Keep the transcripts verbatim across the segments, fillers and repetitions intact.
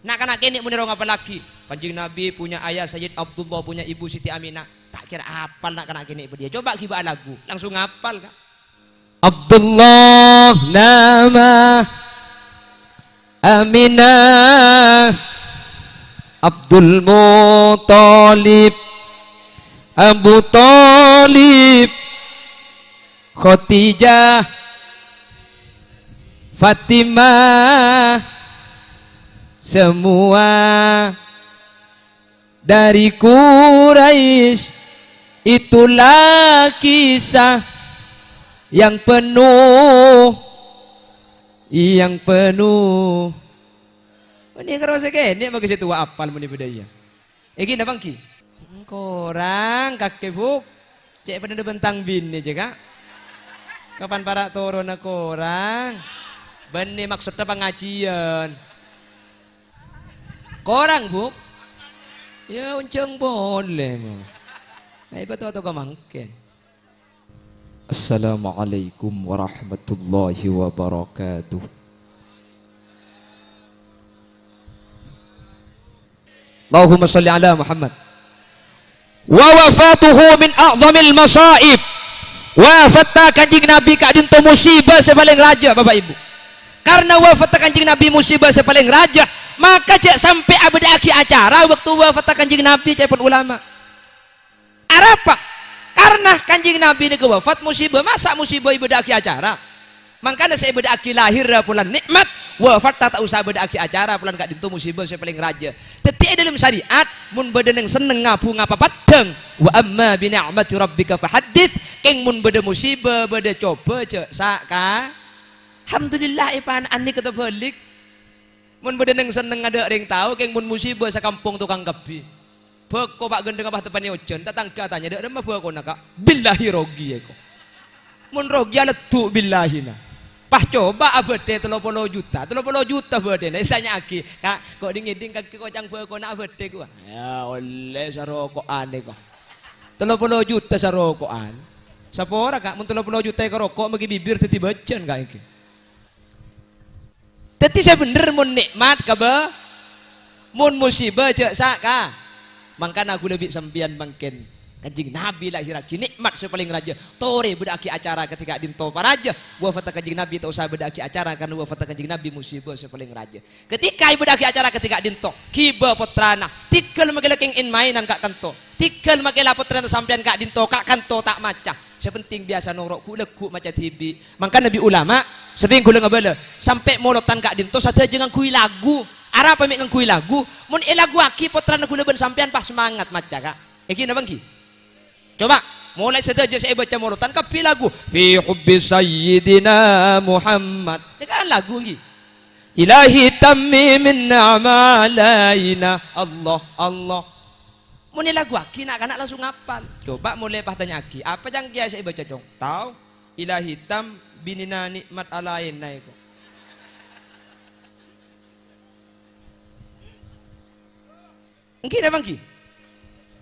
Na'-kana' kènè' mon ro ngapallaghi, Kanjeng Nabi punya ayah Sayyid Abdullah, punya ibu Siti Aminah. Ta' kèra apal na'-kana' kènè' bâdâ. Coba ghibâ lagu, langsung apal, Ka'. Abdullah nama Aminah, Abdul Muttalib, Abu Thalib, Khadijah, Fatimah, semua dari Quraisy. Itulah kisah yang penuh, yang penuh. Mending karo sè kènè' mangkè sè towa apal mending bâdâ iyâ. Èngghi napa èngghi? Korang kakè, Bu'. Cè' padâ bân tang binè jâ, Ka'. Kapan para' toronna korang? Bânnè maksoddhâ pangajiyân. Korang, Bu'? Yâ, onjhâng polè, mo. Ayo, bâto-bâto ka mangkèn. Assalamualaikum warahmatullahi wabarakatuh. Allahumma sholli ala Muhammad. Wa wafatuhu min a'zamil masaib. Wafatta Kanjeng Nabi ka'dinto musibâ sè palèng rajâ, Bapak Ibu. Karna wafatta Kanjeng Nabi musibâ sè palèng rajâ, maka jhâ' sampè' abâdâ'aghi acara bâkto wafatta Kanjeng Nabi, ca'èpon ulama. Arapa? Karna Kanjeng Nabi nèka wafat musibâ, masa' musibâ èbâdâ'aghi acara? Mangkana sè èbâdâ'aghi lahèrra polana nè'mat, wafatta ta' osa bâdâ'aghi acara polana ka'dinto musibâ sè palèng rajâ. Dhâddhi è dhâlem syariat, mon bâdâ neng-senneng ngabhunga papaddhâng, "Wa amma bi ni'mati rabbika fahaddits," kèng mon bâdâ musibâ, bâdâ cobâ, jhâ' saka-, Alhamdulillah, èpana'an nèka tabâlik. Mon bâdâ neng-senneng adâ' rèng tao, kèng mon musibâ sakampong tokang kabbhi. Bâko pa' ghândhângnga pas teppa'na ojhân, tatangghâ atanya, "Dâ' remma bâkona, Ka'?" "Billahi rogi, èko." Mon rogi aleddhu' billahina. Pas coba abâdhâ tello polo juta, tello polo juta bâdhâna, ètanya'aghi, "Ka', ko' dhing-ngèdhing kakè kocang bâkona abâdhâ, ko'?" "Ya, ollè saroko'an, èko." Tello polo juta saroko'an. Sapora, Ka', mon tello polo juta èkaroko', maghi bibir dhâddhi bâjân, Ka', èngghi. Dhâddhi sè bhendher mon nè'mat kabâ-, mon musibâ jhâ' saka-, mangkana ghulâ bi' sampèyan mangkèn Kanjeng Nabi lahèrraghi nè'mat sè palèng rajâ, torè bâdâ'aghi acara kadhi ka'dinto parajâ, wafatta Kanjeng Nabi ta' osa bâdâ'aghi acara karna wafatta Kanjeng Nabi musibâ sè palèng rajâ. Kadhika èbâdâ'aghi acara kadhi ka'dinto, ghibâ pottrana, tèghâl makè lakèng en-maènan ka' kanto, tèghâl makè la pottrana sampèyan ka'dinto ka' kanto ta' maca. Sè pentèng biyasa noro' ghu'-lagghu' maca dhibi'. Mangkana bi' ulama, serrèng ghulâ ngabâlâ, sampè' molodhân ka'dinto sadhâjâ ngangghuy lagu. Arapa mè' ngangghuy lagu? Mon èlaguwaghi pottrana ghulâ bân sampèyan pas semangat maca, Ka'. Èngghi napa èngghi? Coba, molaè sadhâjâ sè èbâca molodhân kabbhi lagu, "Fi hubbi Sayyidina Muhammad." Nèka kan lagu èngghi. "Ilahi tammimin ni'ma alaina." Allah, Allah. Mon èlaguwaghi, na'-kana' langsung apal. Coba molaè pas tanya'aghi, "Apa cangkèya sè èbâca, Cong?" "Tao, Ilahi tam binèna nè'mat alaèna èko." Èngghi napa èngghi?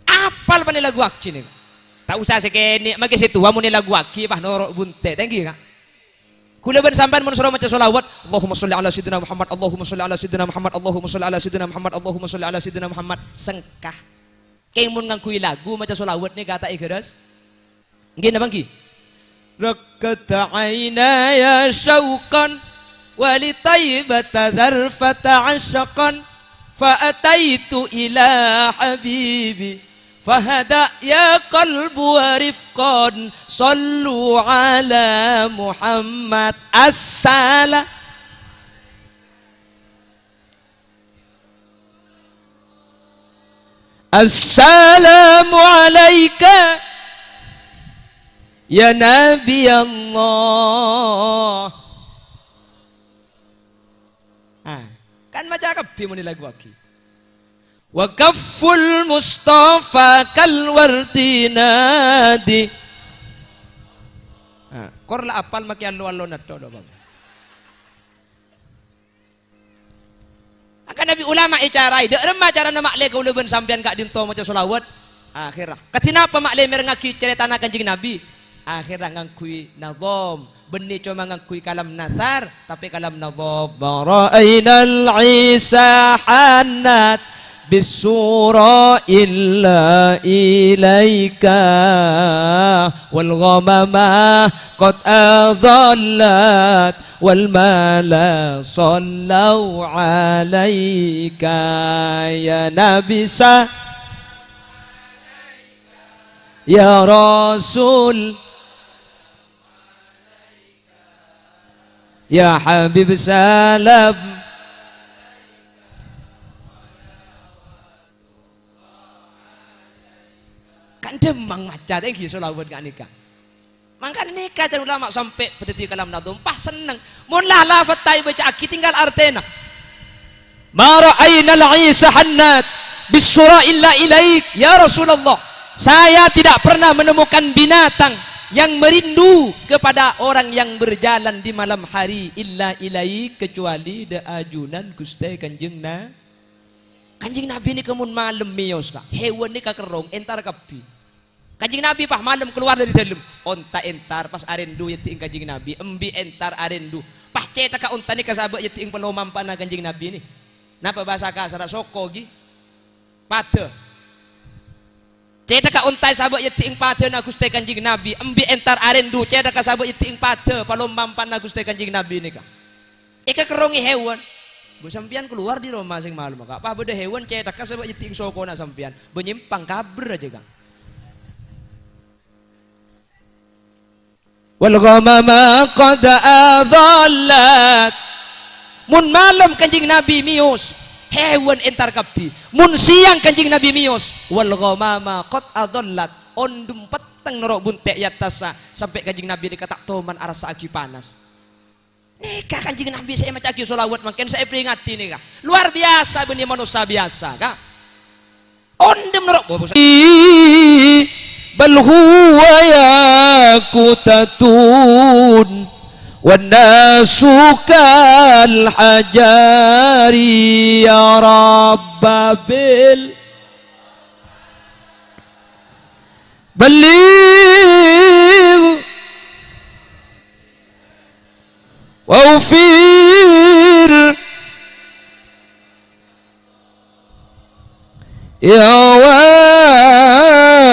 Apal pan èlaguwaghi nèko. Ta' osa sè kènè', makè sè towa mon èlaguwaghi, pas noro' bunte', ta' èngghi, Ka'? Ghulâ bân sampèyan mon soro maca sholawat, "Allahumma sholli ala sayyidina Muhammad, Allahumma sholli ala sayyidina Muhammad, Allahumma sholli ala sayyidina Muhammad, Allahumma sholli ala sayyidina Muhammad," sengka. Kèng mon ngangghuy lagu maca sholawat nèka ta' èghârâs? Èngghi napa èngghi? Raqqat ainaya syauqan wa li Thaibata dzarfata asyqan, fa ataitu ila habibi. Fahda ya qalbu wa rifqan, shallu ala Muhammad. Assala-, assalamu alaika ya Nabi Allah. Ah, kan maca kabbhi mon èlaguwaghi. Wa kafful Mustafa kal wardi nadi. Ah, kor la apal makè allo-allo natto do, Bang. Mangkana bi' ulama ècaraè, dâ' remma carana ma'lè kaulâ bân sampèyan ka'dinto maca sholawat? Akhèrra. Kadhi napa ma'lè mèrengngaghi carètana Kanjeng Nabi? Akhèrra ngangghuy nadham. Bânnè coma ngangghuy kalam nathar, tapè kalam nadham. Ma ra'ainal 'isa hannat bis sura illa ilaika, wal ghamama qad adhallat, wal mala sallau alaika. Ya Nabi sa-, ya Rasul. Ya Habib salam. Kan dhemma maca, ènggi sholawat ka'nèka. Mangkana nèka can ulama sampè' dhâddhi kalam nadham, pas senneng. Mon la lafadh ta' èbâca'aghi, tinggal artèna. Ma ra'ainal 'isa hannat bis sura illa ilaik, ya Rasulullah. Saya tidak pernah menemukan binatang yang merindu kepada orang yang berjalan di malam hari illa ilaik, kecuali dâ' ajunan Ghustè Kanjeng Na-, Kanjeng Nabi nèka mon malem mèyos, Ka'. Hèwan nèka kerrong, entar kabbhi. Kanjeng Nabi pas malem kalowar dâri dâlem. Onta entar pas arèndhu èyaddi'eng Kanjeng Nabi. Embi' entar arèndhu. Pas cèthagghâ onta nèka sabâ' èyaddi'eng palomampa'na Kanjeng Nabi nè. Napa bhâsa kasarra? Soko, ghi. Padâ. Cèthagghâ onta sabâ' èyaddi'eng padâna Ghustè Kanjeng Nabi. Embi' entar arèndhu, cèthagghâ sabâ' èyaddi'eng padâ palomampa'na Ghustè Kanjeng Nabi nèka. Èkakerrongè hèwan. Bu, sampèyan kalowar dâri roma sèng malem, Ka'. Pas bâdâ hèwan cèthagghâ sabâ' èyaddi'eng sokona sampèyan. Bu, nyèmpang kabhâr ajâ, Ka'. Wal ghamama qad adhallat. Mon malem Kanjeng Nabi mèyos, hèwan entar kabbhi. Mon sèyang Kanjeng Nabi mèyos, wal ghamama qad adhallat. Ondhem petteng noro' bunte' è attassa, sampè' Kanjeng Nabi nèka ta' toman arassa'aghi panas. Nèka Kanjeng Nabi sè èmaca'aghi sholawat mangkèn sè èperingati nèka. Luar biasa bânnè manossa biyasa, Ka'. Ondhem noro' bobos. Bal huwa yaqutatun wan nasu kal hajari ya Rabbabil. Balligh Waufir ya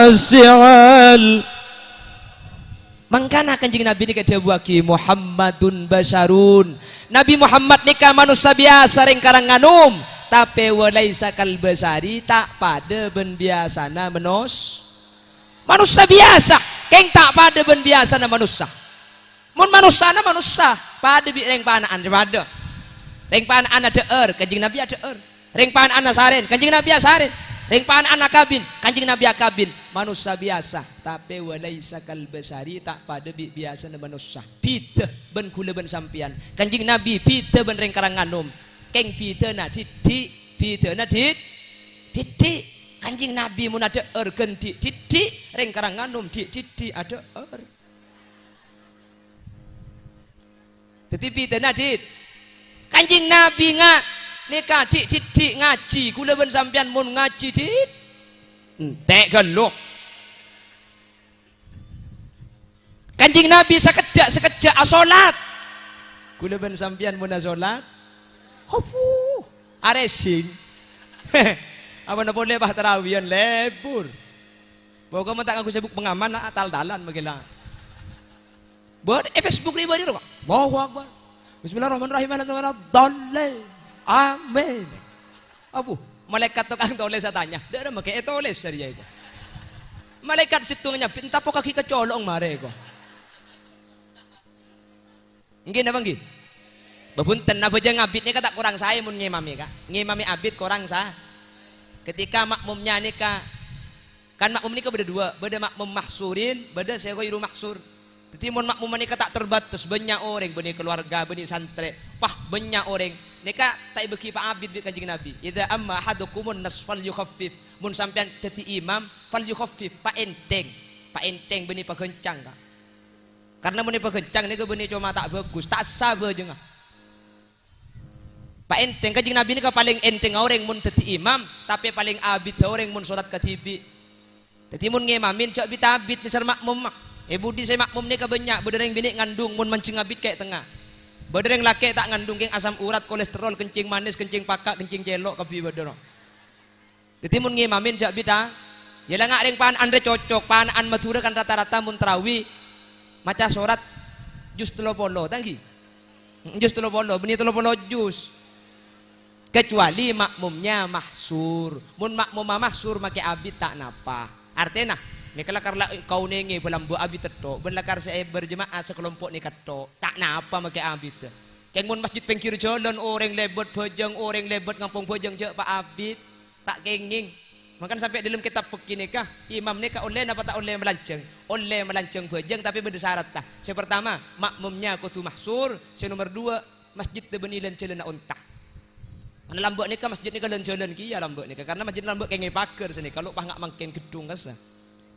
wasi'al. Mangkana Kanjeng Nabi nèka èdhâbuwâghi, "Muhammadun basyarun." Nabi Muhammad nèka manossa biyasa, rèng karang nganom, tapè wa laisa kal basyari, ta' padâ bân biyasana manos-, manossa biyasa, kèng ta' padâ bân biyasana manossa. Mon manossana manossa, padâ bi' rèng pana'an, padâ. Rèng pana'an adhâ'âr, Kanjeng Nabi adhâ'âr. Rèng pana'an asarèn, Kanjeng Nabi asarèn. Rèng pana'an akabin, Kanjeng Nabi akabin. Manossa biyasa, tapè wa laisa kal basyari, ta' padâ bi' biyasana manossa. Bhidhâ bân ghulâ bân sampèyan. Kanjeng Nabi bhidhâ bân rèng karang nganom. Kèng bhidhâna dhiddhi', bhidhâna dhid-, dhiddhi'. Kanjeng Nabi mon adhâ'âr ghân dhi'-, dhiddhi', rèng karang nganom dhi'-, dhiddhi' adhâ'âr. Dhâddhi bhidhâna, Dit? Kanjeng Nabi nga-, nèka dhi'-, dhiddhi' ngajhi, ghulâ bân sampèyan mon ngajhi, Dit? Entè' ghâllu. Kanjeng Nabi sakejjhâ'-sakejjhâ' asolat. Ghulâ bân sampèyan mon asolat, abu, arèsing. Apana polè pas tarawiyan lebur. Pokokna ta' ngangghuy sabuk pengaman, a-, tal-talan mangkèn la. Bâdâ è Facebook ribâ-ribâ, Pak. Allahu Akbar. Bismillahirrahmanirrahim. Alhamdulillah. Amin. Abu, malaikat tokang tolès atanya. Dâ'remma kè ètolès sarèya iku. Malaikat sèttong nyabit, entapo kaghi' kacolok marè iku. Ènggi napa ènggi? Bhâbhunten, abhâjâng abit nèka ta' korang saè mon ngimami, Ka'. Ngimami abit korang sa-, ketika makmumnya nèka, kan makmum nèka bâdâ duwâ', bâdâ makmum mahsurin, bâdâ sè ghairu mahsur. Dhâddhi mon makmum nèka ta' terbatas, bânnya' orèng, bânnè keluarga, bânnè santrè, wah, bânnya' orèng, nèka ta' èbâghi pa-, abit bi' Kanjeng Nabi. "Idza amma ahadukumun nas falyukhaffif." Mon sampèyan dhâddhi imam, falyukhaffif, paènthèng. Paènthèng bânnè paghâncang, Ka'. Karna mon èpaghâncang nèka bânnè coma ta' bhâghus, ta' essa bhâjângnga. Paènthèng, Kanjeng Nabi nèka palèng ènthèngnga orèng mon dhâddhi imam, tapè palèng abiddhâ orèng mon solat kadhibi'. Dhâddhi mon ngimami jhâ' bit-abit, mèsal makmum, È budi sè makmum nèka bânnya', bâdâ rèng binè' ngandung, mon manjheng abit kè' tengnga. Bâdâ rèng lakè' ta' ngandung, kèng asam urat, kolesterol, kencing manis, kencing paka', kencing cèlo', kabbhi bâdâ, no. Dhâddhi, mon ngimamè jhâ' bid'ah, yâ la nga' rèng pana'an rè cocok, pana'an Madhurâ kan rata-rata mon tarawi maca sorat juz tello polo, ta' ènggi? Juz tello polo, bânnè tello polo juz. Kecuali makmumnya mahsur. Mon makmumma mahsur makè abit ta' napa. Artèna, mèkala karla kaonèngè bâlâmbâ abit tètto', bân lakar sè èbâr jema'ah sakalompo' nèka tto'. Ta' napa makè abit. Kèng mon masjid pèngghir jhâlân, orèng lèbât bhâjâng, orèng lèbât ngampong bhâjâng, jhâ' pa abit. Ta' kèngèng. Mangkana sampè' dâlem kètab fikih nèka, imam nèka ollè napa ta' ollè malanjhâng? Ollè malanjhâng bhâjâng, tapè bâdâ saratta. Sè partama, makmumnya kodhu mahsur. Sè nomer duwâ', masjiddhâ bânnè lan-jhâlânna onta. Karna lambâ' nèka masjid nèka lan-jhâlân kèya lambâ' nèka. Karna masjid lambâ' kèngèng paghâr sanèka, lo' pas nga' mangkèn ghedhung kassa.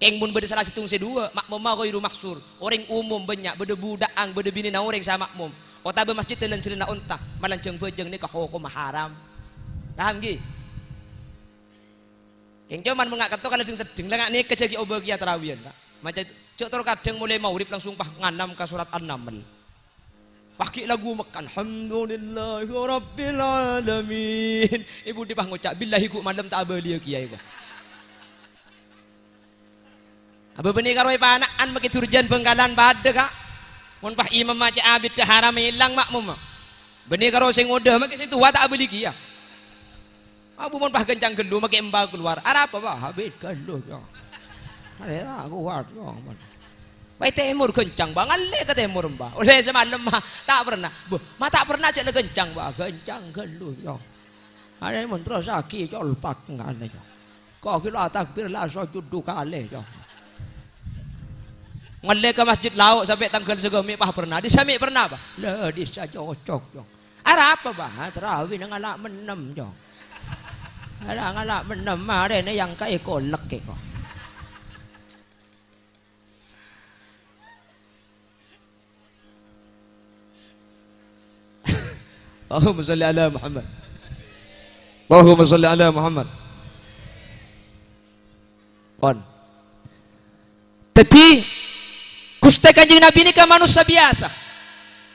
Kèng mon bâdâ sala sèttong sè duwâ', makmumma ghairu mahsur. Orèng umum bânnya', bâdâ budhâ'ân, bâdâ binèna orèng sè amakmum. Otabâ masjiddhâ lan-jhâlânna onta, malanjhâng bhâjâng nèka hokomma haram. Paham, ghi? Kèng coma mon nga' kènto kalajeng seddheng, la nga' nèka jhâ' ghi' obâ kèya tarawiyan, Pak. Maca, jhâ' tor kadhâng molaè maghrib langsung pas nganam ka sorat An-Naml. Pas ghi' lagu Mekka, "Alhamdulillahirabbil alamin." È budi pas ngoca', "Billahi ghu' malem ta' abâliyâ kèya, ghu'." Abâ bânnè karo èpana'an makè durjân Bhângkalan padâ, Ka'. Mon pas imam maca abiddhâ haram èlang makmumma. Bânnè karo sè ngodâ makè sè towa ta' abâli kèya. Abu mon pas ghâncang ghâllu makè emba kalowar. Arapa, Bâ? Abit ghâllu, ya. Arè ra kowat, ya, mon. Wae tèmor ghâncang, Bâ. Ngallè ka tèmor, emba. Ollè samalem, ma, ta' pernah. Bâ, ma ta' pernah jhâ' la ghâncang, Bâ. Ghâncang ghâllu, ya. Arè mon terrosaghi colpak ngallè, ya. Kok ghi' la takbir la sojud du kalè, ya. Ngallè ka masjid lao' sampè' tangghâl saghâmè' pas pernah. Dissa mè' pernah, Bâ? La, dissa cocok, ya. Arapa, Bâ? Tarawi nang ngala' mennem, ya. Ala ngala' mennem, marèna yang kaè kolek, kok. Allahumma shalli ala Muhammad. Allahumma shalli ala Muhammad. Pon. Dhâddhi, Ghustè Kanjeng Nabi nèka manossa biyasa.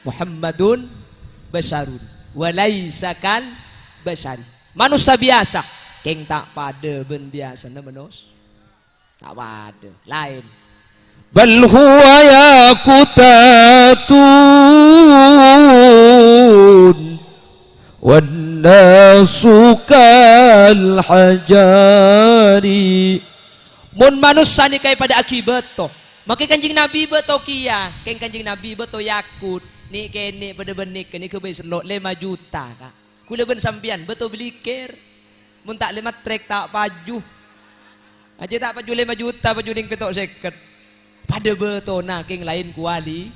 "Muhammadun basyarun wa laisa kal basyari." Manossa biyasa, kèng ta' padâ bân biyasana manos-, Ta' padâ, laèn. "Bal huwa yaqutatun wan nasu kal hajari." Mon manossa nèka èpadâ'âghi bâto, makè Kanjeng Nabi bâto kèya, kèng Kanjeng Nabi bâto yakut, nè'-kènè' padâ bân nèka, nèka bhâi sello' lèma juta, Ka'. Kaulâ bân sampèyan bâto blikèr. Mon ta' lèma trèk ta' paju. Ajâ ta' paju lèma juta, paju nèng pètto' sèket. Padâ bâtona kèng laèn kuali-,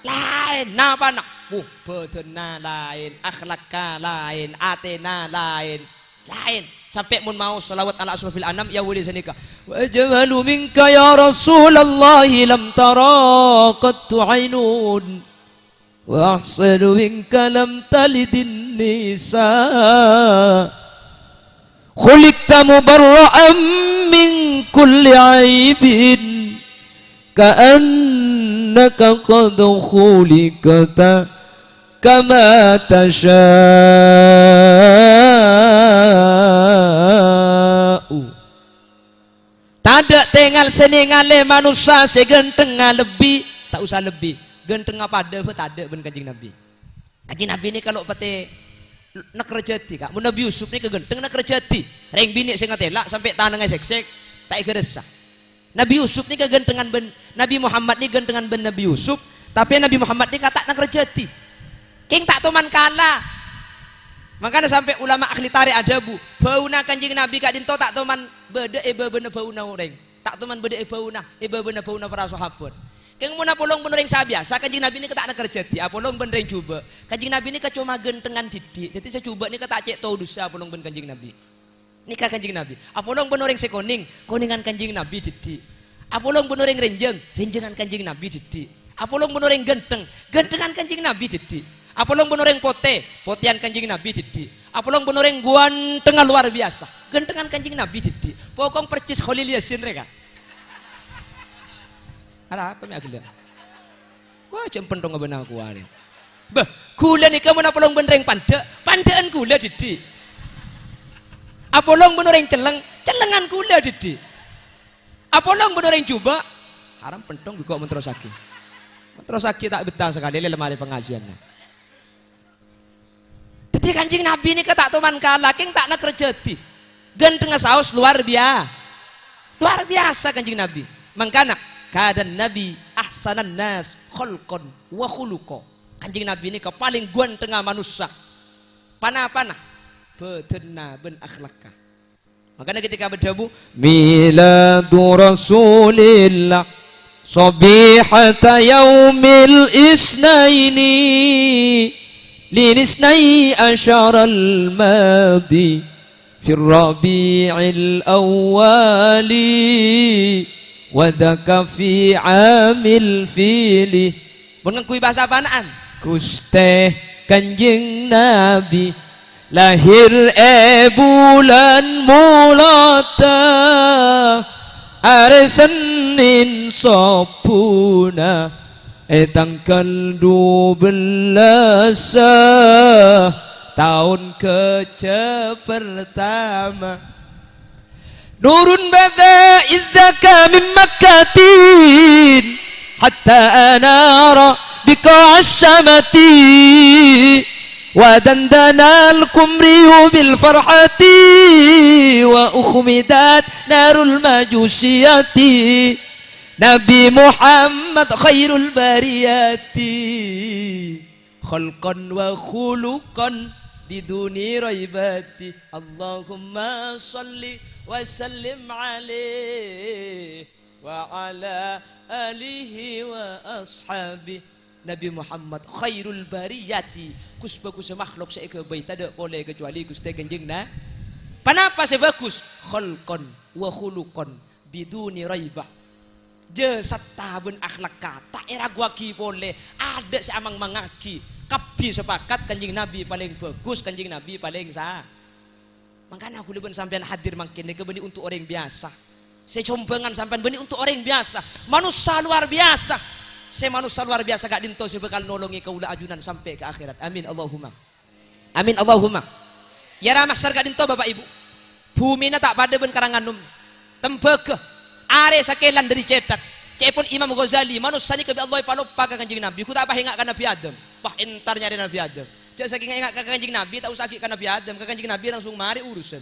laèn. Napana? Wuh, bâdânna laèn, akhlakka laèn, atèna laèn. Laèn. Sampè' mon maos shalawat ala asyrafil anam, ya wali sanèka. "Wa ajmalu minka ya Rasulallahi lam tara qattu ainun." "Wa ahsanu minka lam talidin nisa. Khuliqta mubarra'an min kulli aibin. Ka'annaka qad khuliqta kama tasha'u." Tadâ' tengal sè nèngalè manossa sè ghântengnga lebbi, ta' osa lebbi, ghântengnga padâ bhâ tadâ' bân Kanjeng Nabi. Kanjeng Nabi nèka lo' patè nèkrajâdhi, Ka'. Mon Nabi Yusuf nèka ghânteng nèkrajâdhi. Rèng binè' sè ngatèla' sampè' tanangnga èsèksè, ta' èghârâssa. Nabi Yusuf nèka ghântengan bân Nabi Muhammad nèka ghântengan bân Nabi Yusuf, tapè Nabi Muhammad nèka ta' nèkrajâdhi. Kèng ta' toman kala. Mangkana sampè' ulama ahli tarèk adhâbu, bâuna Kanjeng Nabi ka'dinto ta' toman bâdâ è bâbâna bâuna orèng. Ta' toman bâdâ è bâuna, è bâbâna bâuna para sahabat. Kèng mon apolong bân orèng sè biyasa, Kanjeng Nabi nèka ta' nèker jhâdhi, apolong bân rèng jhubâ'. Kanjeng Nabi nèka coma ghântengan dhiddhi'. Dhâddhi sè jhubâ' nèka ta' cè' todusâ apolong bân Kanjeng Nabi. Nèka Kanjeng Nabi. Apolong bân orèng sè konèng, konèngan Kanjeng Nabi dhiddhi'. Apolong bân orèng rènjhâng, rènjhângan Kanjeng Nabi dhiddhi'. Apolong bân orèng ghânteng, ghânthengan Kanjeng Nabi dhiddhi'. Apolong bân orèng potè, potèyan Kanjeng Nabi dhiddhi'. Apolong bân orèng ghânthengnga lowar biyasa, ghânthengan Kanjeng Nabi dhiddhi'. Pokok persis Kholil Yasin rè, Ka'. Arapa mè' aghellâ'? Wah, jhâ' pentong abâ' nakowa rè. Bâh, ghulâ nèka mon apolong bân rèng pandhâ', pandhâ'ân ghulâ dhiddhi'. Apolong bân orèng celleng, cellengan ghulâ dhiddhi'. Apolong bân orèng jhubâ', haram pentong ghi' kok mon terrossaghi. Mon terrossaghi ta' bettah sakalè lè-, lèmarè pangajiânna. Dhâddhi Kanjeng Nabi nèka ta' toman kala, kèng ta' nakerjhâdhi. Ghânthengnga saos luar bia-, luar biasa Kanjeng Nabi. Mangkana, kanan Nabi ahsanan nas khalqan wa khuluqa. Kanjeng Nabi nèka palèng ghânthengnga manossa. Panapana? Bhâdhânna bân akhlakka. Mangkana ketika bâdâ bu, "Miladu Rasulillah, sabihata yaumil isnaini, lil isnai asyaral madi, fir rabi'il awwali, wa dzaka fi amil fili." Mon ngangghuy bhâsa pana'an, Ghustè Kanjeng Nabi lahir è bulân Molata, arè Sennèn sobbhuna è tangghâl dubellâs taon ghâjâ pertama. Nurun bada idzaka min Makkatin hatta anara biqa asy-syamati, wa dandanal qumriyu bil farhati, wa ukhmidat narul majusiyati. Nabi Muhammad khairul bariyati. Khalqan wa khuluqan biduni raibati. Allahumma shalli wa sallim alaihi wa ala alihi wa ashabihi. Nabi Muhammad khairul bariyati, ghus-bhâghussâ makhluk sè èghâbây, tadâ' polè kacobâli Ghustè Kanjeng Na-, Panapa sè bhâghus? Khalqan wa khuluqan biduni raibah. Jhâ' satta bân akhlakka ta' èraguwaghi polè, adâ' sè amang-mangngaghi. Kabbhi sapakat Kanjeng Nabi palèng bhâghus, Kanjeng Nabi palèng sa-, Mangkana ghulâ bân sampèyan hadir mangkèn nèka bânnè onto' orèng biyasa. Sè sombhângan sampèyan bânnè onto' orèng biyasa. Manossa lowar biyasa. Sè manossa lowar biyasa ka'dinto sè bhâkal nolongè kaulâ ajunan sampè' ka akhèrat. Amin, Allahumma. Amin, Allahumma. Yâ, ra mahsyar ka'dinto, Bapa' Ibu. Bhumina ta' padâ bân karang nganom. Tembhâghâ. Arè sakèlan dâri cèthak. Ca'èpon Imam Ghazali, manossa nèka bi' Allah èpaloppa ka Kanjeng Nabi. Ghu ta' pas enga' ka Nabi Adam. Wah, entar nyarè Nabi Adam. Jhâ' sakèng enga' ka Kanjeng Nabi, ta' osa aghi' ka Nabi Adam. Ka Kanjeng Nabi langsung marè urusan.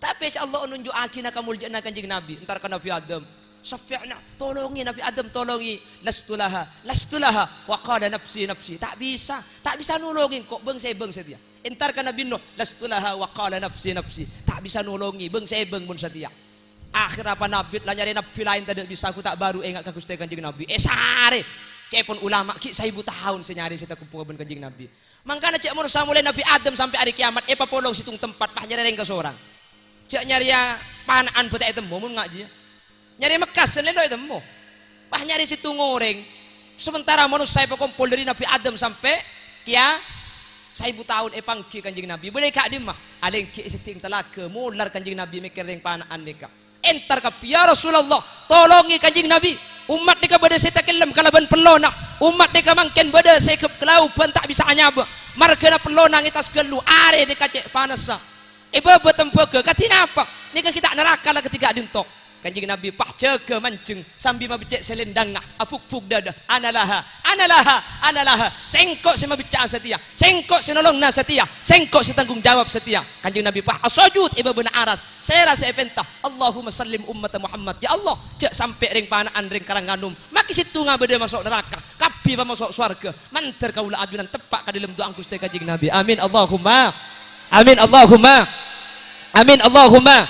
Tapè jhâ' Allah nonjhu'aghina kamoljâ'ânna Kanjeng Nabi, entar ka Nabi Adam. Syafi'na, tolongè Nabi Adam, tolongè. Lastu laha, lastu laha, wa qala nafsi, nafsi. Ta' bisa, ta' bisa nolongè engko', bâng-sèbâng satèya. Entar ka Nabi Nuh, lastu laha, wa qala nafsi, nafsi. Ta' bisa nolongè, bâng-sèbâng mon satèya. Akhèrra panabit la nyarè nabbhi laèn tadâ' bisa, ghu ta' bhuru enga' ka Ghustè Kanjeng Nabi. Èsarè. Ca'èpon ulama, ghi' saèbu taon sè nyarè sè takompol bân Kanjeng Nabi. Mangkana jhâ' manossa molaè Nabi Adam sampè' arè kèyamat èpapolong sèttong tempat, pas nyarè rèng kasorang. Jhâ' nyarèya pana'an bhâta ètemmo mon nga' jiyâ. Nyarè Mekkas sè lèlo ètemmo. Pas nyarè sèttong orèng. Sementara manossa èpakompol dâri Nabi Adam sampè' kèya saèbu taon èpangghi Kanjeng Nabi. Bâdâ è ka'dimma? Alèngghi è sèddhing talaga, molar Kanjeng Nabi mèkkèr rèng pana'an nèka. Entar kabbhi, "Ya Rasulullah, tolongè Kanjeng Nabi. Ommat nèka bâdâ sè takellem kalabân pellona. Ommat nèka mangkèn bâdâ sè ghep-, kalaubân ta' bisa anyabâ. Marghâna pellona ngètas ghâllu, arè nèka cè' panassa. È bâbâ tembhâghâ, kadhi napa? Nèka ghi' ta' naraka la kadhi ka'dinto." Kanjeng Nabi pas jâgâ manjeng sambi mabeccè' sèlèndângnga, abukbuk dâdâ, "Ana laha, ana laha, ana laha. Sèngko' sè mabecca'a satèya, sèngko' sè nolongana satèya, sèngko' sè tanggung jawab satèya." Kanjeng Nabi pas asojud è bâbâna aras. Sèra sè èpènta, "Allahumma sallim ummata Muhammad." Ya Allah, jhâ' sampè' rèng pana'an rèng karang nganom, makè sèttonga bâdâ maso' naraka, kabbhi pamaso' sowarghâ. Mandhâr kaulâ ajunan teppa' ka dâlem du'a Ghustè Kanjeng Nabi. Amin, Allahumma. Amin, Allahumma. Amin, Allahumma.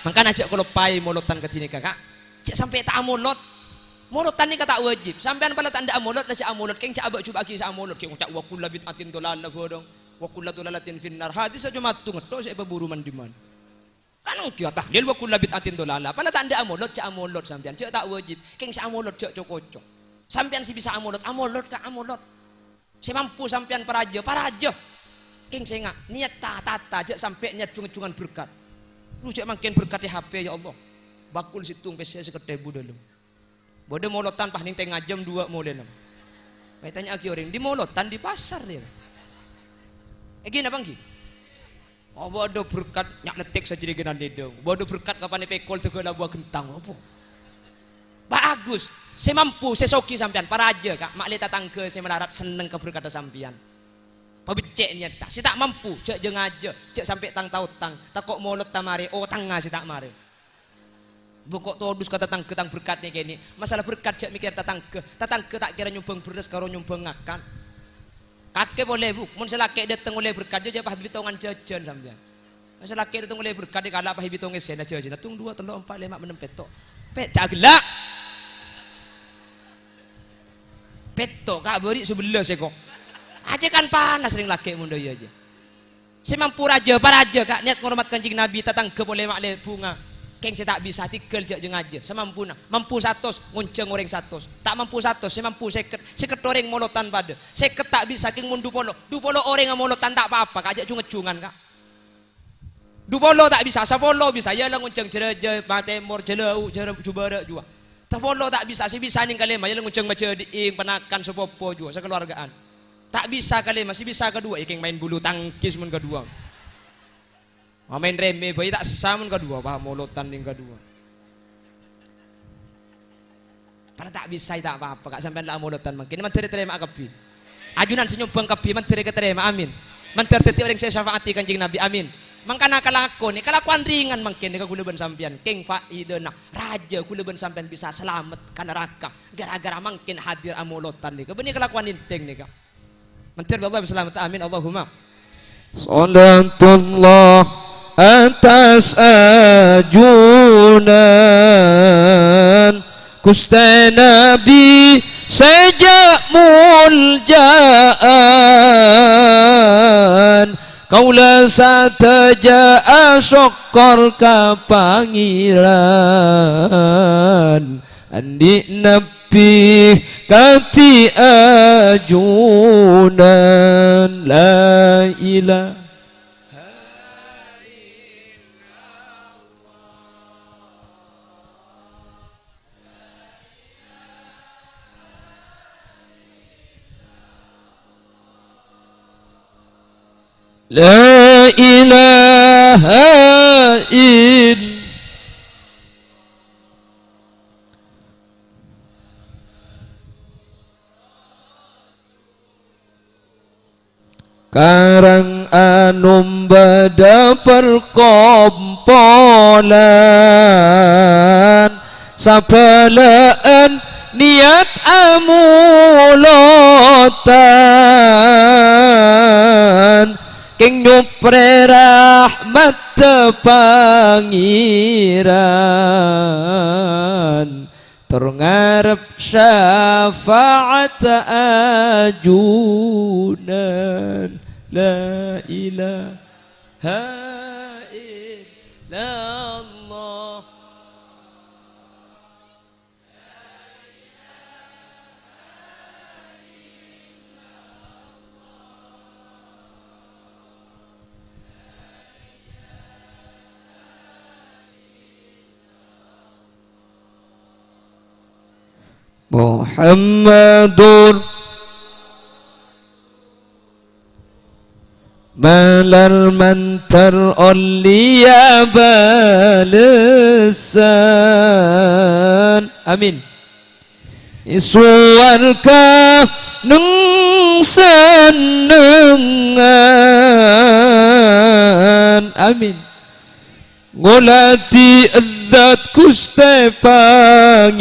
Mangkana jhâ' kaloppaè molodhân kadhi nèka, Ka'. Jhâ' sampè' ta' amolod. Molodhân nèka ta' wajib. Sampèyan pala ta' endâ' amolod, la jhâ' amolod. Kèng jhâ' abâ'-jhubâ'âghi sè amolod. Kèng ngoca' "Wa kullu bid'atin dhalalah," bodong. "Wa kullu dhalalatin finnar." Hadis aja matung, tok sè èpaburu man-dimman. Kan ongghiyâ tahlil "Wa kullu bid'atin dhalalah." Pala ta' endâ' amolod, jhâ' amolod sampèyan. Jhâ' ta' wajib. Kèng sè amolod jhâ' co-koco. Sampèyan sè bisa amolod, amolod, Ka', amolod. Sè mampu sampèyan parajâ, parajâ. Kèng sènga', niyat ta-, tata, jhâ' sampè' niyat jung-jungan berkat. Lu jhâ' mangkèn berkat è H P, ya Allah. Bakul sèttong pèssè sèket èbu dâlem. Bâdâ molotan pas nèng tengnga jam duwâ' molèna. Pas ètanya'aghi orèng, "Dhi molotan?" "Dhi pasar," dhiyâ. Èngghi napa èngghi? Oh, bâdâ berkat, nya' lettik sajârighinan lèdâng. Bâdâ berkat kapan èpèkol tegghâ' labuwâ ghentang, apa? Bagus. Sè mampu, sè soghi sampèyan, parajâ, Ka'. Ma' lè tatangghâ sè malarat senneng ka berkatta sampèyan. Pabeccè' niyatta. Sè ta' mampu, jhâ' jâ-ngajâ, jhâ' sampè' tang-taotang. Tako' molot ta' marè, otangnga sè ta' marè. Bâ' engko' todus ka tatangghâ tang berkat nè' kènè'. Masalah berkat jhâ' mèkkèr tatangghâ. Tatangghâ ta' kèra nyombhâng bherrâs karo nyombhâng ngakan. Kakè polè, Bu. Mon sè lakè' dâteng ollè berkat, jhâ' pas bitongan jhâjhân sampèyan. Mon sè lakè' dâteng ollè berkat, èkala' pas bitongan sèna jhâjhâna. Tung, duwâ', tello', empa', lèma', ennem, pètto'. Pè' jhâ' ghellâ'. Pètto', Ka', bâri' sabellâs èko. Ajâ kan panas rèng lakè' mon dâ' iyâ ajâ. Sè mampu rajâ, parajâ, Ka', niyat ngormat Kanjeng Nabi, tatangghâ polè ma'lè bhunga. Kèng sè ta' bisa, tèghâl jhâ' jâ-ngajâ, samampuna. Mampu satos, ngonjhâng orèng satos. Ta' mampu satos, sè mampu sèket. Sèket orèng molotan padâ. Sèket ta' bisa, kèng mon dupolo. Dupolo orèng amolotan ta' pa-apa, Ka', jhâ' jung-ngejjungan, Ka'. Dupolo ta' bisa, sapolo bisa, iyâ la ngonjhâng jârâjâ, matèmor, jâlâu', jârâ-, jubârâ' juwâ. Sapolo ta' bisa, sè bisa nèng kalèma, iyâ la ngonjhâng majâdi'ing, panakan, sapopo juwâ, sakeluargaan. Ta' bisa kalèma, sè bisa kaduwâ, iyâ kèng maèn bulu tangkis mon kaduwâ. Maèn rèmè bhâi ta' essa mon kaduwâ, wah, molotan nèng kaduwâ. Padâ ta' bisa, ta' pa-apa, Ka', sampèyan la amolotan mangkèn. Mandhâr ètarèma'a kabbhi. Ajunan sè nyombhâng kabbhi mandhâr èkatarèma, amin. Mandhâr dhâddhi orèng sè èsafa'adhi Kanjeng Nabi, amin. Mangkana kalakonè, kalakowan rèngan mangkèn nèka kaulâ bân sampèyan. Kèng faèdana, rajâ kaulâ bân sampèyan bisa salamet ka naraka. Gara-gara mangkèn hadir amolotan nèka. Bânnè kalakowan ènthèng nèka. Mandhâr bi' Allah bisalametta. Amin. Allahumma. Salatullah atas ajunan Ghustè Nabi sè jhâ' molja'an. Kaulâ sadhâjâ asokkor ka Pangèran. Andi' Nabbhi kadhi ajunan, la ilaha illallah. La ilaha ill- Karang anom bâdâ perkompolan, sabâlâ'ân niyat amolotan, kèng nyoprè rahmatta Pangèran. Tor ngarep syafa'at ajunan. La ilaha illallah. Muhammadur. Malar mandhâr ollèya bâlessan. Amin. Sowarga neng sennengngan. Amin. Ngoladhi Zat Ghustè Pangèran,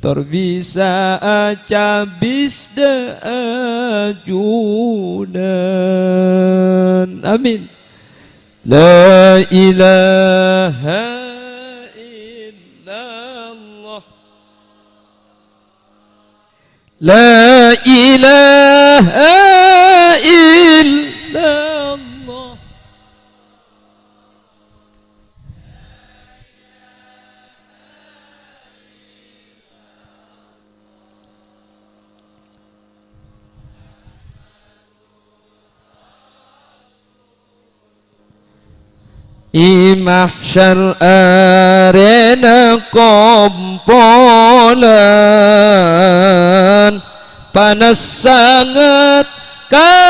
tor bisa acabis dâ' ajunan. Amin. La ilaha illallah. La ilaha illallah. È mahsyar arèna kompolan, panas sanget kaarjangan,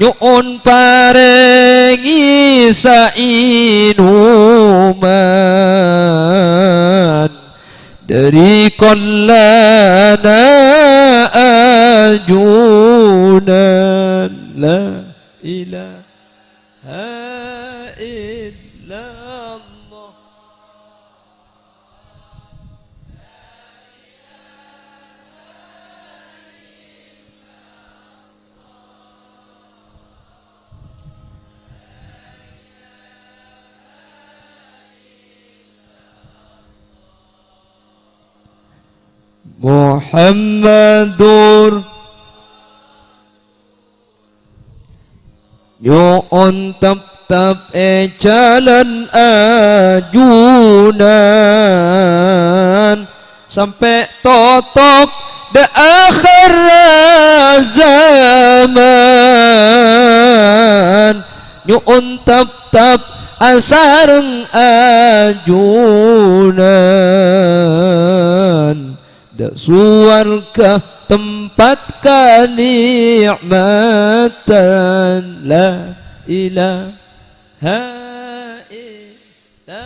nyo'on parèngè saènoman. Dhâri kollana ajunan. La ilaha illallah. Muhammadur. Nyo'on teptep è jhâlân ajunan, sampè' totok dâ' akhèr zaman. Nyo'on teptep asareng ajunan, dâ' sowarghâ tempat kani'matan. La ilaha illallah.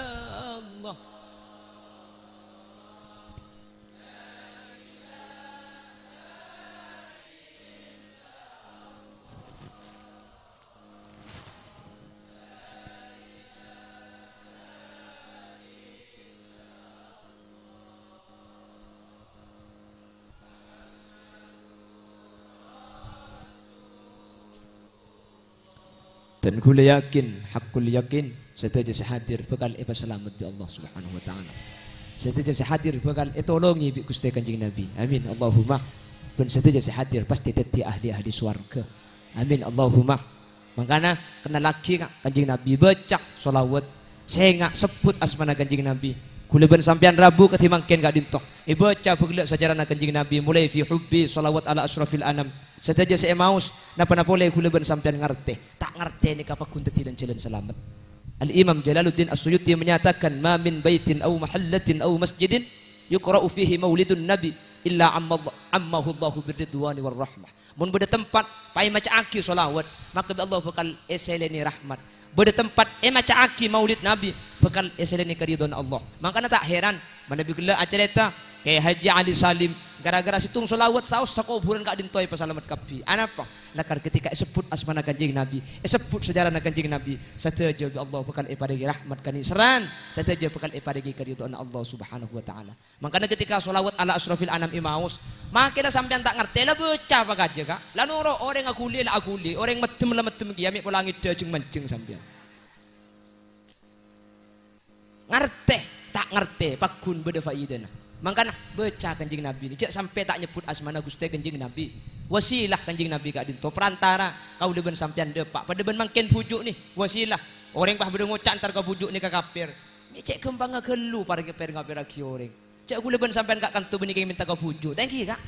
Bân kaulâ yakin, haqqul yakin, sadhâjâ sè hadir bhâkal èpasalamet bi' Allah Subhanahu wa Ta'ala. Sadhâjâ sè hadir bhâkal ètolongè bi' Ghustè Kanjeng Nabi. Amin, Allahumma. Bân sadhâjâ sè hadir pastè dhâddhi ahli-ahli sowarghâ. Amin, Allahumma. Mangkana, kennallaghi ka Kanjeng Nabi, bâca shalawat, sènga' sebbhut asmana Kanjeng Nabi. Kaulâ bân sampèyan rabu kadhi mangkèn ka'dinto. Èbâca bhâghellâ' sejarana Kanjeng Nabi, molaè fi hubbi shalawat ala asyrafil anam. Sadhâjâ sè èmaos, napa-napa polè kaulâ bân sampèyan ngartè. Ta' ngartè nèka pagghun dhâddhi lan-jhâlân salamet. Al-Imam Jalaluddin As-Suyuti menyatakan, "Ma min baitin aw mahallatin aw masjidin yuqra'u fihi maulidun nabi illa ammallah-, ammahu Allahu birridwani war rahmah." Mon bâdâ tempat paèmaca'aghi shalawat, maka bi' Allah bhâkal èsèlènè rahmat. Bâdâ tempat èmaca'aghi maulid Nabi, bhâkal èsèlènè karidhoanna Allah. Mangkana ta' heran, manabi ghellâ' acarèta Kè Haji Ali Salim, gara-gara sèttong shalawat saos sakobhurân ka'dinto èpasalamet kabbhi. Anapa? Lakar ketika èsebbhut asmana Kanjeng Nabi, èsebbhut sejarana Kanjeng Nabi, sadhâjâ bi' Allah bhâkal èparèngè rahmat kanèserran, sadhâjâ bhâkal èparèngè karidhoanna Allah Subhanahu wa Ta'ala. Mangkana ketika shalawat ala asyrafil anam èmaos, makèna sampèyan ta' ngartè, la bâca pakajâ, Ka'. La noro', orèng aghuli, la aghuli, orèng meddhem, la meddhem kèya, mè' pola ngèdhâ jhâng-manjhâng sampèyan. Ngartè, ta' ngartè, pagghun bâdâ faidana. Mangkana, bâca Kanjeng Nabi, jhâ' sampè' ta' nyebbhut asmana Ghustè Kanjeng Nabi. Wasilah Kanjeng Nabi ka'dinto, perantara, kaulâ bân sampèyan dâpa', padâ bân mangkèn bhuju' nè, wasilah. Orèng pas bâdâ ngoca' entar ka bhuju' nèka kapèr. Mè' cè' ghâmpangnga ghâllu par-, per-, ngapèrraghi orèng. Jhâ' kaulâ bân sampèyan ka'kanto bânnè kèng mènta ka bhuju'. Ta' ènggi, Ka'?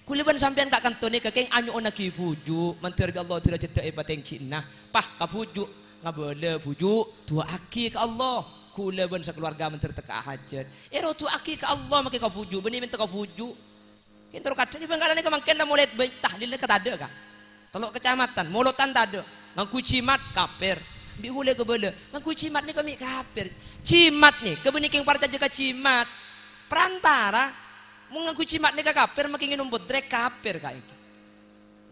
Kaulâ bân sampèyan ka'kanto nèka kèng anyo'onnaghi bhuju', mandhâr bi' Allah dârâjhâddhâ èpatèngghina. Pas ka bhuju', ngabâlâ bhuju', du'aaghi ka Allah. Kaulâ bân sakalowarga mandhâr tekka'a hajhât. Èro du'aaghi ka Allah makè ka bhuju', bânnè mènta ka bhuju'. Kèng terro kadhâng è Bhângkalan nèka mangkèn la molaè bân tahlil nèka tadâ', Ka'. Tello' kacamatan, molotan tadâ'. Ngangghuy jimat, kapèr. Bi' kaulâ kabâlâ, ngangghuy jimat nèka mè' kapèr. Jimat nèka bânnè kèng parcajâ ka jimat. Perantara, mon ngangghuy jimat nèka kapèr, makè ngènom bodrek, kapèr, Ka', ènggi.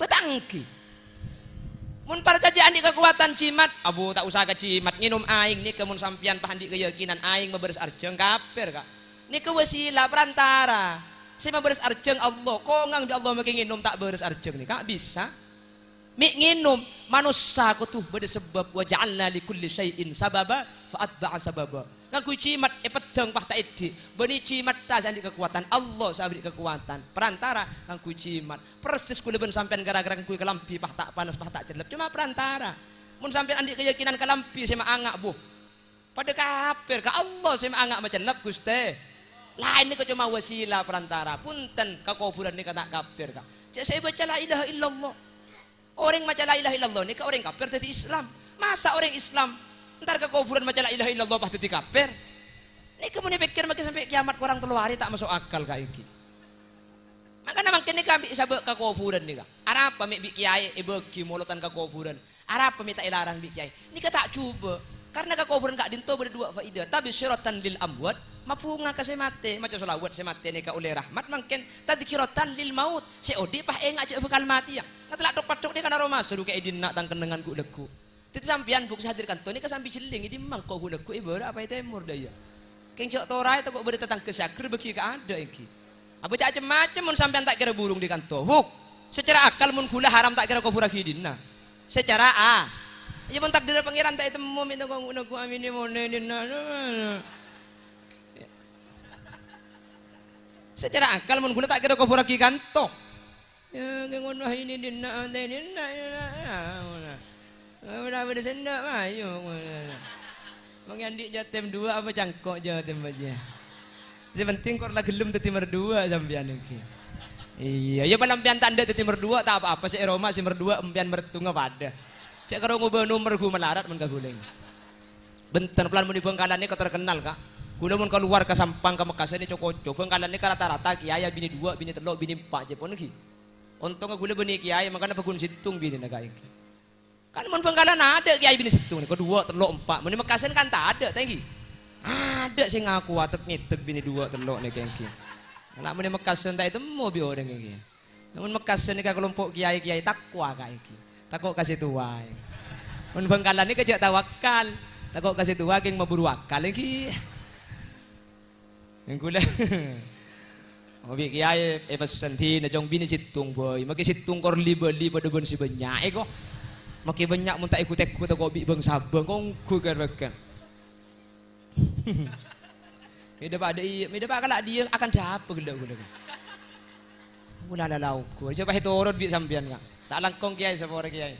Bâtanggi. Mon parcajâ andi' kakowadhân jimat, abu, ta' osa ka jimat, ngènom aèng nèka mon sampèyan pas andi' kayakinan aèng mabârâs arjhâng, kapèr, Ka'. Nèka wasilah, perantara. Sè mabârâs arjhâng Allah. Kongang bi' Allah makè ngènom ta' bârâs arjhâng nèka bisa. Mè' ngènom, manossa kodhu bâdâ sabâb, "Wa ja'alna li kulli syai'in sababa, fa atba'a sababa." Ngangghuy jimat èpeddhâng pas ta' èdhi', bânnè jimatta sè andi' kakowadhân, Allah sè abâri' kakowadhân. Perantara ngangghuy jimat. Persis kaulâ bân sampèyan gara-gara ngangghuy kalambhi pas ta' panas, pas ta' cellep, coma perantara. Mon sampèyan andi' kayakinan kalambhi sè maanga', bu, Padâ kapèr, Ka'. Allah sè maanga' macellep, Ghustè. Laèn nèka coma wasilah perantara. Bhunten, ka kobhurân nèka ta' kapèr, Ka'. Cè' sè èbâca la ilaha illallah. Orèng maca la ilaha illallah nèka orèng kafir dhâddhi Islam. Masa orèng Islam entar ka kobhurân maca la ilaha illallah pas dhâddhi kafir? Nèka mon èpèkkèr maghi sampè' kiyamat korang tello arè ta' maso' akal ka'èngghi. Mangkana mangkèn nèka bi' sabâ' ka kobhurân nèka. Arapa mè' bi' kiyaè èbâghi molodhân ka kobhurân? Arapa mè' ta' èlarang bi' kiyaè? Nèka ta' jhubâ'. Karna ka kobhurân ka'dinto bâdâ duwâ' faèdah. Tabsyiratan lil amwat, mabhunga ka sè matè. Maca sholawat sè matè nèka ollè rahmat mangkèn. Tadzkiratan lil maut, sè odi' pas enga' jhâ' bhâkal matèya. Ngatela' thok-pathok nèka naro maso' dhu ka'è dinna' tang kennengngan ghu'-lagghu'. Dhâddhi sampèyan, Bu', sè hadir kanto nèka sambi jhelling, è dimma engko' ghu'-lagghu' è bârâ' apa è tèmor dâ' iyâ? Kèng jhâ' toraè tako' bâdâ tatangghâ sè aghâr bâghi ka adâ' èngghi. Abâ' jhâ' cem-macem mon sampèyan ta' kèra burung dâri kanto. Huk, secara akal mon ghulâ haram ta' kèra kobhurraghi è dinna'. Secara a-, iyâ mon takdirra Pangèran ta' ètemmo mè' tako' ghu'-lagghu' aminè monè è dinna'. Secara akal mon ghulâ ta' kèra kobhurraghi kanto. Ya, kè ngono aè nè dinna' atè dinna', ya, ya, ya, ngono. Ora bâdâ sèndhâk, ayo, ngono. Mangkèn andi' jhâ' tèm duwâ' apa cangko' jhâ' tèm bâjiyâ? Sè penting kor la ghellem dhâddhi merduwâ' sampèyan èngghi. Iyâ, ya, pala sampèyan ta' endâ' dhâddhi merduwâ', ta' apa-apa, sè è roma sè merduwâ' sampèyan mertunga padâ. Cè' karo ngobâ nomer ghu malarat mon ka ghulâ. Bhunten, polana mon è Bhângkalan nèka terkenal, Ka'. Ghulâ mon kalowar ka Sampang, ka Mekkasân, co-koco. Bhângkalan nèka rata-rata kiyaè abinè duwâ', binè tello', binè empa', cè' pon èngghi. Ontong ghulâ bânnè kiyaè, mangkana paggun sèttong binèna ka'èngghi. Kan mon Bhângkalan adâ' kiyaè binè sèttong nèko, duwâ', tello', empa'. Mon è Mekkasân kan ta' adâ', ta' èngghi? Adâ' sè ngako atek-ngètek binè duwâ', tello' nèka èngghi. La mon è Mekkasân ta' ètemmo bi' orèng èngghi. Mon Mekkasân nèka kalompo' kiyaè-kiyaè takwa ka'èngghi. Tako' ka sè towa. Mon Bhângkalan nèka jhâ' tawakal. Tako' ka sè towa kèng maburu akal èngghi. Ghulâ. Obi' kiyaè èpessen dinah, cong, binè sèttong bhâi. Makè sèttong kor li-bâli padâ bân sè bânnya'è, ko. Makè bânnya' mon ta' èghut-èghut tako' bi' bâng-sabâng, ongghu kèr-bâkèr. Mèdâ padâ iyâ, mèdâ pa' kala' diyâ akan dhâpa ghellâ' ghulâ. Ghulâ la-, la ongghu. Jhâ' pas ètorot bi' sampèyan, Ka'. Ta' langkong kiyaè sapora kiyaè.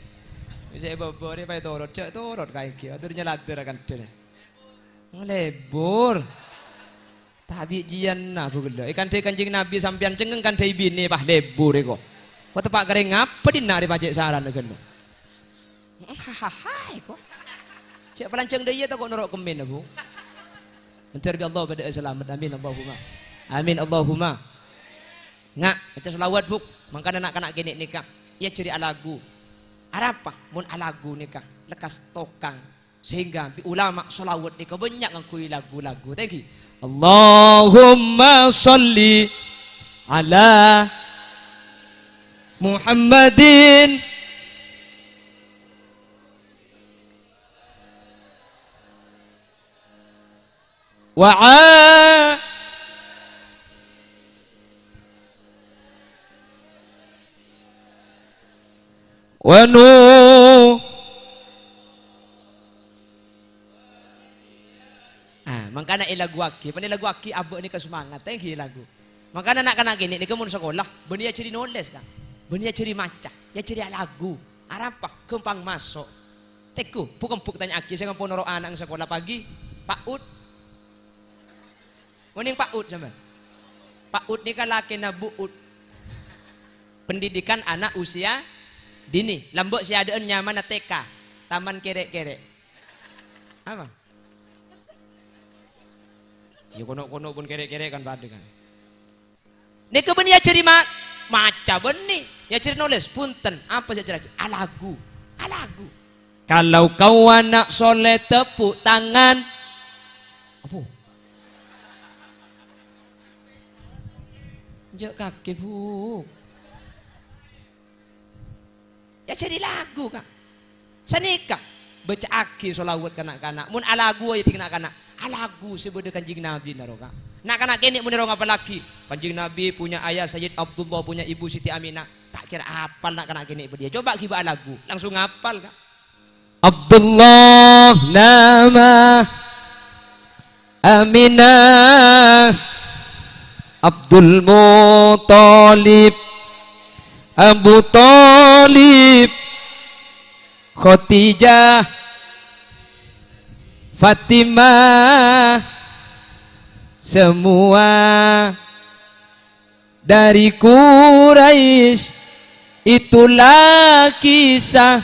Bisa èbâbâ rè pas ètorot, jhâ' torot ka'èngghi. Ator nyaladdhâr akan dhâlâ. Ngalebur. Tabi' jiyâna, Bu, ghellâ'. Èkandhâi Kanjeng Nabi sampèyan cengngeng kandhâi binè, pas lebur èko. Ko teppa' karè ngapa dinna' rè pajhât sarana ghellâ'. Hahaha, èko. Cè' palanjhâng dâ' iyâ tako' noro' kemmèna, Bu. Mandhâr bi' Allah padâ'â salamet. Amin, Allahumma. Amin, Allahumma. Nga', maca sholawat, Bu. Mangkana na'-kana' kènè' nèka èajhâri alagu. Arapa? Mon alagu nèka lekkas tokang. Sehingga bi' ulama sholawat nèka bânnya' ngangghuy lagu-lagu. Ta' èngghi? Allahumma sholli ala Muhammadin wa a-, wa nu-, Ah, mangkana èlaguwaghi, panèlaguwaghi abâ' nèka sumangat, ta' èngghi lagu. Mangkana na'-kana' kènè' nèka mon sakola, bânnè èajhâri nolès, Ka'. Bânnè èajhâri maca, èajhâri alagu. Arapa? Ghâmpang maso'. Tèngghu, bu'-embu' tanya'aghi sè ngampon noro' ana'na sakola pagi, PAUD. Onèng PAUD sampèyan? PAUD nèka lakèna bu'ud. Pendidikan Anak Usia Dini. Lambâ' sè adâ'ân nyamana T K, Taman Kèrè'-Kèrè'. Apa? Ya, kono'-kono' pon kèrè'-kèrè' kan padâ kan. Nèka bânnè èajhâri ma-, maca bânnè, èajhâri nolès, bhunten, apa sè èajhârraghi? Alagu, alagu. Kalau kau anak soleh, tepuk tangan. Apa? Jhâ' kakè, Bu. Èajhâri lagu, Ka'. Sanèka, bâca'aghi sholawat ka na'-kana'. Mon alagu, ajhâri na'-kana', alagu sè bâdâ Kanjeng Nabi naro, Ka'. Na'-kana' kènè' mon èrong apallaghi, Kanjeng Nabi punya ayah Sayyid Abdullah, punya ibu Siti Aminah. Ta' kèra apal na'-kana' kènè' bâdâ. Coba ghibâ alagu, langsung apal, Ka'. Abdullah nama Aminah, Abdul Muthalib, Abu Thalib, Khadijah, Fatimah, semua dari Quraisy. Itulah kisah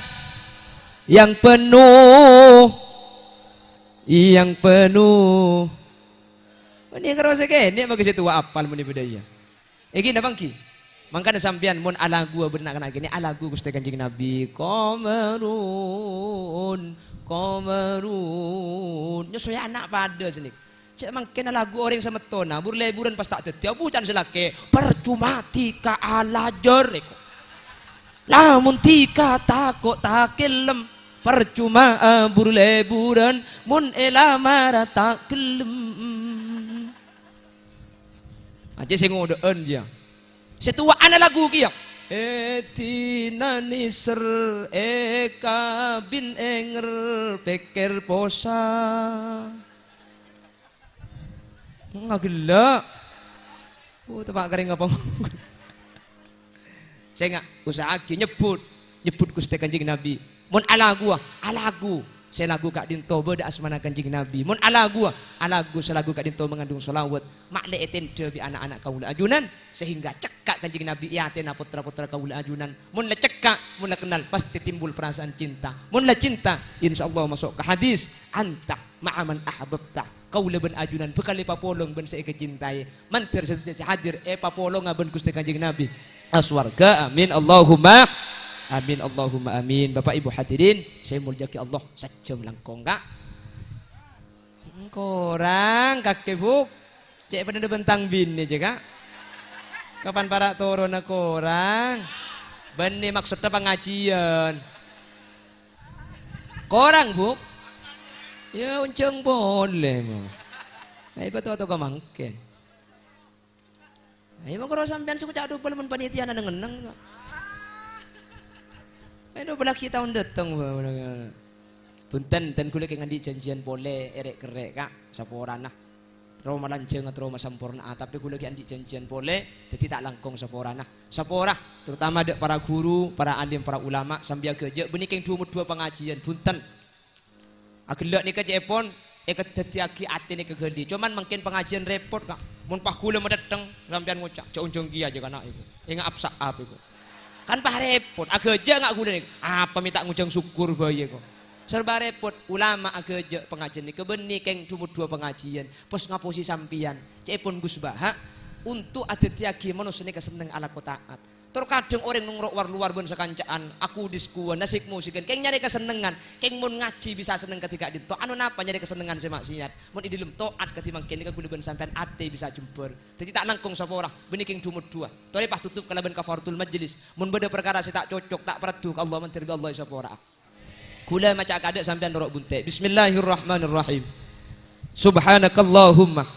yang penuh, yang penuh. Mending karo sè kènè' mangkè sè towa apal muni bâdâ iyâ. Èngghi napa èngghi? Mangkana sampèyan mon alagu bân na'-kana' kènè' alagu Ghustè Kanjeng Nabi, "Qamarun, qamarun." Nyosoya ana' padâ sènèka. Cè' mangkèn alagu orèng sè mèttona, bur-lèburân pas ta' dhâddhi, abu can sè lakè', parcoma dhika alajâr, èko. Lamon dhika tako' ta' ghellem, parcoma abur-lèburân, mon èlamar ta' ghellem. Ajâ sè ngodâ'ân, yâ. Sè towa'an alagu kèya. Èdina nèser, èkabin ènger, pèkkèr posa. Ngagella'. Oh, tepa' karèng apa? Sènga', usaha'aghi nyebbhut, nyebbhut Ghustè Kanjeng Nabi. Mon alaguwâ, alagu sè lagu ka'dinto bâdâ asmana Kanjeng Nabi. Mon alaguwâ, alagu sè lagu ka'dinto mangandung shalawat. Ma' lè ètèndhâ bi' ana'-ana' kaulâ ajunan, sehingga cekka' Kanjeng Nabi è atèna potra-potra kaulâ ajunan. Mon la cekka', mon la kennal, pasti timbul perasaan cinta. Mon la cinta, insyaallah maso' ka hadis, "Anta ma'a man ahbabta." Kaulâ bân ajunan bhâkal èpapolong bân sè èkacintaè. Mandhâr sadhâjâ sè hadir èpapolonga bân Ghustè Kanjeng Nabi. Aswarga, amin, Allahumma amin, Allahumma amin. Bapak Ibu hadirin, sè èmoljâ'aghi Allah, sajjhâm langkong, Ka'. Korang, kakè, Bu'. Cè' padâ bân tang binè, jâ, Ka'. Kapan para' toronna korang? Bânnè maksoddhâ pangajiyân. Korang, Bu'? Yâ, onjhâng polè, mo. Ayo, bâto-bâto ka mangkèn. Ayo, mangkoro sampèyan sè ngoca' dhubâl mon panitiana neng-enneng, kok. Ayo, dhubâllaghi taon dâteng, Bu'. Bhunten, ten ghulâ kèng andi' janjiyân polè, èrè'-kerrè', Ka', saporana. Terro malanjhâng, terro masamporna'a, tapè ghulâ ghi' andi' janjiyân polè, dhâddhi ta' langkong saporana. Sapora, terutama dâ' para ghuru, para alim, para ulama, sambi aghâjâ', bânnè kèng du-moddhuwâ pangajiyân, bhunten. Aghellâ' nèka cè'èpon èkadhâddhiyâghi atè nèka ghâli. Coma mangkèn pangajiyân rèpot, Ka'. Mon pas ghulâ matèttèng, sampèyan ngoca', "Jhâ' onjhâng kèya jâ kana' ibu. Ènga' apsa'ap ibu." Kan pas rèpot, aghâjâ' nga' ghulâ nèka. Apa mè' ta' ngonjhâng sokkor bhâi, kok. Serba rèpot, ulama aghâjâ' pangajiyân nèka bânnè kèng du-moddhuwâ pangajiyân. Pos ngaposè sampèyan. Cè'èpon Gus Baha, untuk adhâddhiyâghi manossa nèka senneng alako ta'at. Tor kadhâng orèng nongro' war-lowar bân sakanca'an, aku diskuwân, nasik-musikan, kèng nyarè kasennengngan, kèng mon ngajhi bisa senneng kadhi ka'dinto, ano napa nyarè kasennengngan sè ma'siyat? Mon è dhâlem to'at kadhi mangkèn nèka ghulâ bân sampèyan atè bisa jembhâr. Dhâddhi ta' langkong sapora, bânnè kèng du-moddhuwâ. Torè pas totop kalabân kafaratul majlis. Mon bâdâ parkara sè ta' cocok, ta' paraddu ka Allah, mandhâr bi' Allah èsapora'a. Ghulâ maca kaaḍâ' sampèyan noro' bunte'. Bismillahirrahmanirrahim. Subhanakallahumma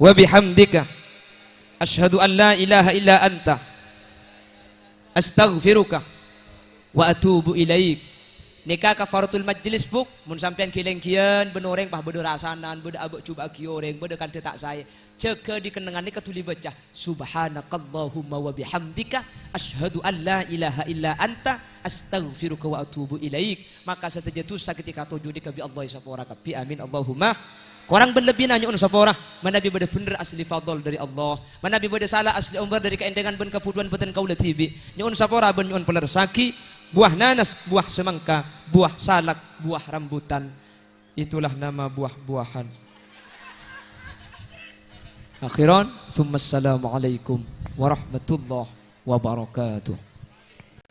wa bihamdika. Asyhadu an la ilaha illa anta. Astaghfiruka wa atubu ilaik. Nèka kafaratul majlis, Bu'. Mon sampèyan ghi-lènggiyân bân orèng, pas bâdâ rasanan, bâdâ abâ'-jubâ'âghi orèng, bâdâ kantha ta' saè. Jâgâ dhi kennengngan nèka dhuli bâca, "Subhanakallahumma wa bihamdika, asyhadu an la ilaha illa anta, astaghfiruka wa atubu ilaik." Maka sadhâjâ dhusa ghâpanèka toju' nèka bi' Allah èsapora kabbhi. Amin, Allahumma. Korang bân lebbina nyo'on sapora. Manabi bâdâ bhendher asli fadl dâri Allah. Manabi bâdâ sala asli ombar dâri kaèndhângan bân kabhudhuwân bâdân kaulâ dhibi'. Nyo'on sapora bân nyo'on palerressaghi. Buah nanas, buah semangka, buah salak, buah rambutan. Itulah nama buah-buahan. Akhiran, tsumma assalamualaikum warahmatullahi wabarakatuh.